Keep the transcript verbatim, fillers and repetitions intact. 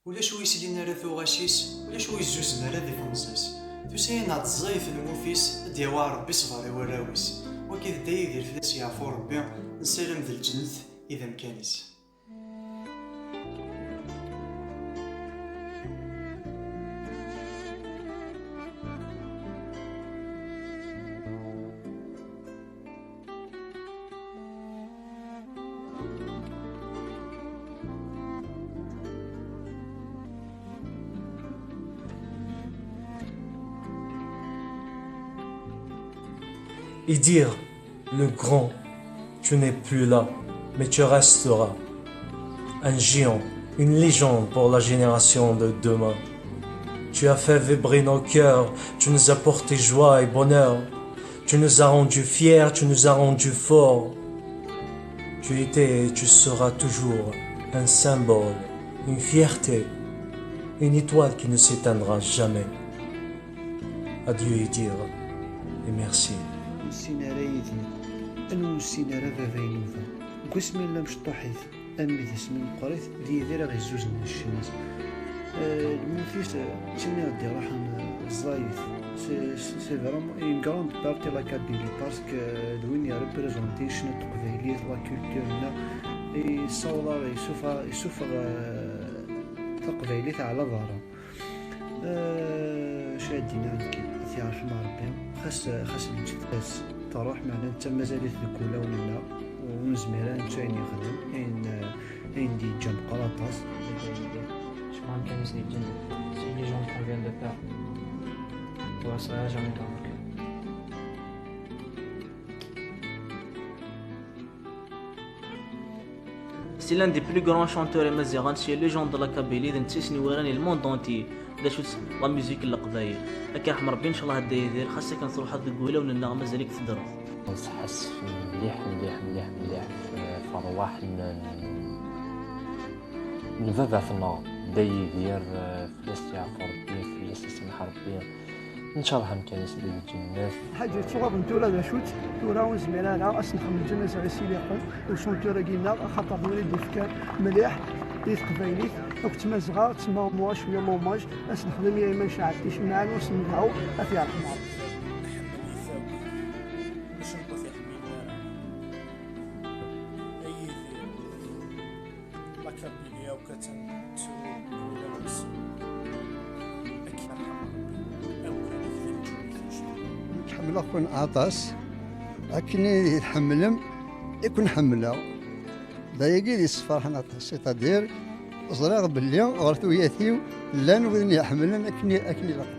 Ulac wi islin ara tuɣac-is, ulac wi izzuzen ara di temẓi-s. Tusa-yaneɣ-d ẓẓayet lmut-is, ad d-yawi Ṛebbi ṣṣber i warraw-is. Wagi d Dda Yidir, fell-as yeɛfu Ṛebbi, nessaram d lǧennet i d amkan-is. Idir, le grand, tu n'es plus là, mais tu resteras un géant, une légende pour la génération de demain. Tu as fait vibrer nos cœurs, tu nous as porté joie et bonheur. Tu nous as rendus fiers, tu nous as rendus forts. Tu étais et tu seras toujours un symbole, une fierté, une étoile qui ne s'éteindra jamais. Adieu Idir et merci. Ur nessin ara Yidir, anwa ur nessin ara baba inuba. Deg wasmi yella mecṭuḥ-it, armi d asmi meqqrit, d Yidir i ɣ-izzuzen di ccna-s. Eh, lmut-is, eh, ttiniɣ-d iruḥen, eh, ẓẓayet. C'est, c'est, c'est vraiment une grande partie la Kabylie, parce que, eh, d win i représente ccna n teqbaylit, la culture-nneɣ, yessaweḍ-aɣ, yessufeɣ, yessufeɣ, eh, taqbaylit ɛla berra. Eh, acu ad d-iniɣ nekki, ad t-yerḥem Ṛebbi, xas, xas lǧetta-s truḥ, meɛna netta mazal-it deg wulawen-nneɣ, ur nezmir ara nettu ayen yexdem, ayen, eh, ayen d-yeǧǧa meqqer aṭas. Cukran kan i s-d-yeǧǧan, c'est une légende qu'on vient de perdre. Tu ne seras jamais dans nos cœurs. C'est l'un des plus grands chanteurs imaziɣen, c'est une légende de la Kabylie, d netta i s-iwalan i le monde entier d acu-tt la musique n Leqbayel. Ad k-yerḥem Rebbi, ncallah a Dda Yidir, xas akken truḥeḍ deg wulawen-nneɣ mazal-ik teddreḍ. Nttḥassef mliḥ mliḥ mliḥ mliḥ f- f ṛṛwaḥ n n baba-tneɣ Dda Yidir, fell-as yeɛfu Rebbi, fell-as isemmeḥ Rebbi. Ncalleh amkan-is di lǧennet. Lḥaǧa yettɣaḍen tura d acu-tt, tura ur nezmir ara ad s-nxemmel lǧanaza i Sidi Ḥu, ucuntur-agi-nneɣ, axaṭer d win i d-yefkan mliḥ i teqbaylit akked tmazɣa, tsemma Muha cwiya l'hommage, ad s-nexdem ya iman Ceɛtic, mɛen ur s-nedɛu, ad t-yerḥem Ṛebbi. Nḥemmel-it akk, ulac anwa ur t-iḥemmlen ara. Ay Yidir, la Kabylie akk attan tettru deg wulawen-nsen. Ad k-yerḥem Rebbi, amkan-ik d lǧennet ncallah. Ḥemmleɣ-ken aṭas, akken i tḥemmlem i ken-ḥemmleɣ. D ayagi i d-yessefraḥen aṭas, c'est-à-dire ẓriɣ belli ɣer tuyat-iw llan widen i ḥemmlen akken i, akken ilaq.